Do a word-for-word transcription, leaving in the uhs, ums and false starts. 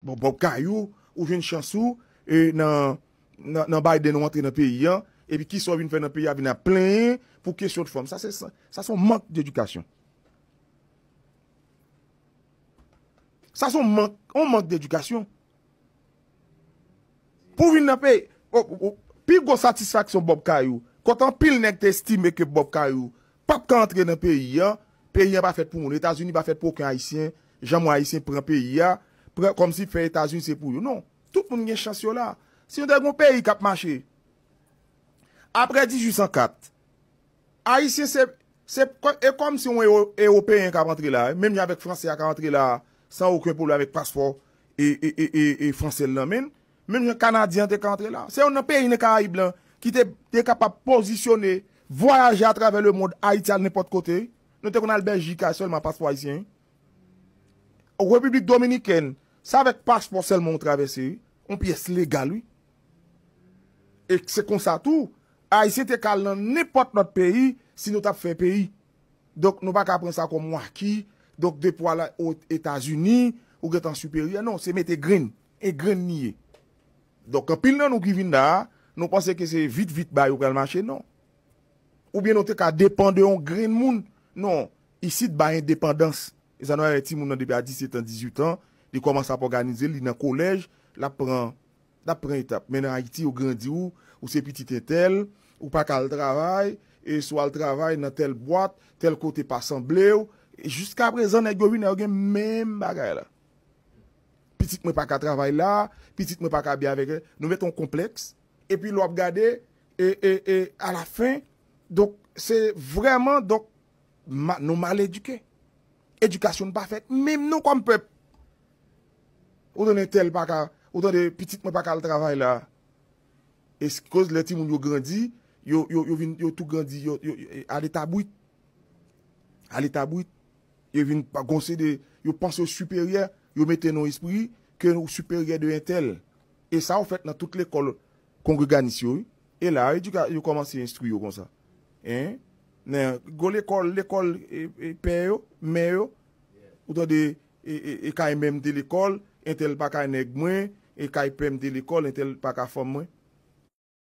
Bon, Bob Kayou, ou jwenn chans ou, e, nan, nan, nan Biden ou antre nan peyi an, epi kisa w vin fè nan peyi a, vin ap plenyen pou kesyon de fanm. Sa se, sa se yon mank d'edikasyon. Sa se yon mank, yon mank d'edikasyon. Pou vin nan peyi, o, o, pi gwo satisfaksyon Bob Kayou, kote anpil nèg te estime ke Bob Kayou p ap ka antre nan peyi an, peyi an pa fèt pou moun. Etazini pa fèt pou okenn Ayisyen, janm wè Ayisyen pran peyi a, pran kòmsi fè Etazini se pou yo. Non, tout moun gen chans yo la. Si nou te gen yon peyi k ap mache, apre dizuit san kat, Ayisyen se, se, e kòmsi yon Ewo-, Ewopeyen k ap antre la, menm jan avèk Fransè a ka antre la, san okenn pwoblèm avèk paspò e, e, e, e, e Fransè l nan men l, menm jan Kanadyen an te ka antre la. Se youn nan peyi nan Karayib lan ki te, te kapab pozisyone, vwayaje atravè lemonn, Ayiti al nenpòt kote. Nou te konn al Bèljik a sèlman paspò ayisyen. Repiblik Dominikèn, se avèk paspò sèlman ou travèse, wi. Yon pyès legal, wi. E se konsa tou, Ayisyen te ka al nan nenpòt lòt peyi si nou t ap fè peyi. Donk, nou pa ka pran sa kòm yon aki. Donk, depi w al o Etazini, ou gentan siperyè. Non, se mete grenn. E grenn li ye. Donk, anpil nan nou ki vin la a, nou panse ke se vit, vit bagay yo pral mache, non. Oubyen nou te ka depann de yon grenn moun. Non, isit bay endepandans. E sa nou wè timoun nan depi a disèt an, dizuit an, li kòmanse ap òganize l, li nan kolèj, l ap pran, l ap pran etap. Men nan Ayiti, yo grandi w, ou se pitit entèl, ou pa ka al travay, e si w al travay nan tèl bwat, tèl kote pa sanble w, e jiska prezan, nèg yo vin, yo gen menm bagay la. Pitit mwen pa ka travay la, pitit mwen pa ka byen avèk, nou mete yon konplèks, epi lè w ap gade, e, e, e, alafen, donk, se vrèman, donk, ma-, nou mal edike. Edikasyon n pa fèt, menm nou kòm pèp. Ou tande entèl pa ka, ou tande pitit mwen pa ka al travay la. E s-, koz lè timoun yo grandi, yo, yo, yo vin, yo tou grandi, yo, yo, yo, a leta brit. A leta brit. Yo vin pa gon se de, yo panse yo siperyè, yo mete nan espri ke ou siperyè de entèl. E sa yo fèt nan tout lekòl kongreganis yo, wi. E la, edika-, yo kòmanse enstwi yo konsa. Hein? Nan gwo lekòl, lekòl, e, e, pè yo, mè yo, ou tande, e, e, e kay mè m te lekòl, entèl pa kay nèg mwen, e kay pè m te lekòl, entèl pa ka fanm mwen.